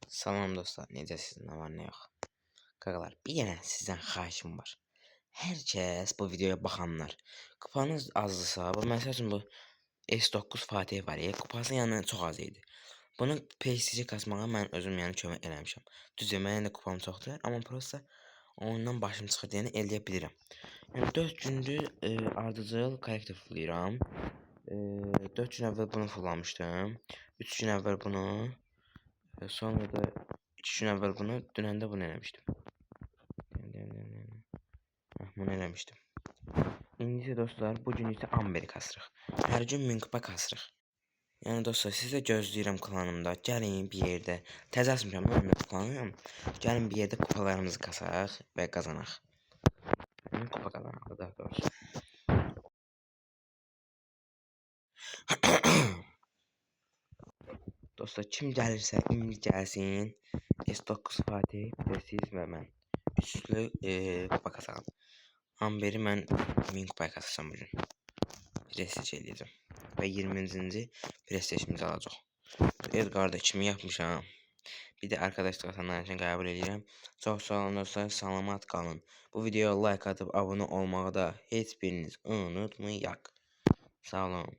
Salam dostlar, necəsiniz, nə var, nə yox? Qaqalar, bir dənə sizdən xahişim var. Hər kəs bu videoya baxanlar, kupanız azdırsa, bu məsəl üçün bu S9 Fatih var ya, kupası yəni çox az idi. Bunu PlayStation kasmağa mən özüm yəni kömək eləmişəm. Düzdür, mənim də kupam çoxdur, amma prosta ondan başım çıxır deyəni eləyə bilirəm. Yəni 4 gündür ardıcıl kollektiv fullayıram. 4 gün əvvəl bunu fullamışdım. 3 gün əvvəl bunu, sonra da 2 gün əvvəl bunu, dünən də bunu eləmişdim. Heh, bunu eləmişdim. İndi isə dostlar, bu gün isə Amber kasırıq. Hər gün 1000 kupa kasırıq. Yəni dostlar, sizi də gözləyirəm klanımda. Gəlin bir yerdə. Təzə açmışam mən bu klanı. Gəlin bir yerdə kupalarımızı kasaq və qazanaq. Yəni kupa qazanaq da daha doğrusu. Dostlar, kim gəlirsə indi gəlsin. S9 Fatih, bir də siz və mən. Üçlü kupa kasalım. Amberi mən 1000 kupaya kasacağım bugün. Prestij eləyəcəm. Və 20-ci prestijimizi alacaq. Edgar'da kimi yapmışam. Bir də arkadaşlıq atanlar üçün qəbul edirəm. Çox sağ olun dostlar, salamat qalın. Bu videoya like atıp abunə olmağı da heç biriniz unutmayaq. Sağ olun.